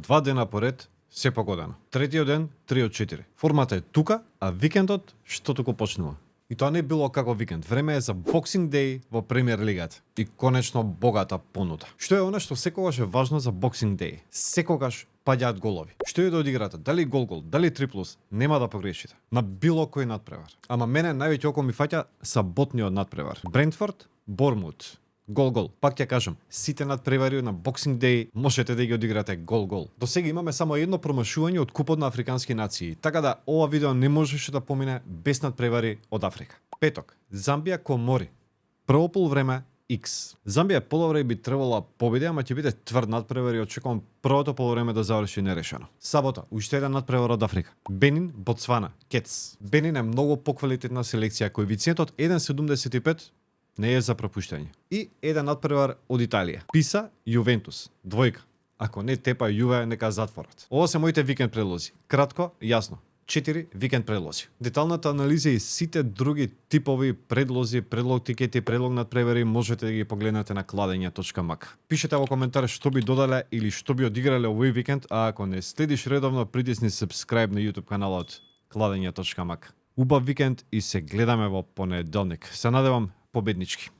2 дена поред се погодено. Третиот ден 3 од 4. Формата е тука, а викендот што туку почнува. И тоа не било како викенд. Време е за Boxing Day во Премиер лигата. И конечно богата понуда. Што е она што секогаш е важно за Boxing Day? Секогаш паѓаат голови. Што е да одиграте? Дали гол, дали триплус, нема да погрешите. На било кој надпревар. Ама мене највеќе око ми фаќа саботниот надпревар. Брентфорд, Бормут. Гол. Пак ќе кажам, сите надпревари на Boxing Day можете да ги одиграте гол. До сега имаме само едно промашување од Купот на африкански нации, така да ова видео не можеше да помине без надпревари од Африка. Петок, Замбија Комори. Прво полувреме X. Замбија подобро би требала победи, ама ќе биде тврд надпревар и очекувам првото полувреме да заврши нерешено. Сабота, уште еден надпревар од Африка. Бенин, Ботсвана, Кетс. Бенин е многу поквалитетна селекција, коефициентот 1,75 не е за пропуштање. И еден надпревар од Италија. Писа, Јувентус, двојка. Ако не тепа Јуве, нека затворат. Ова се моите викенд предлози. Кратко, јасно. 4 викенд предлози. Деталната анализа и сите други типови предлози, предлог тикети, предлог надпревари можете да ги погледнете на kladenja.mak. Пишете во коментар што би додале или што би одиграле овој викенд, а ако не следиш редовно, притисни subscribe на YouTube каналот kladenja.mak. Убав викенд и се гледаме во понеделник. Се надевам победнички.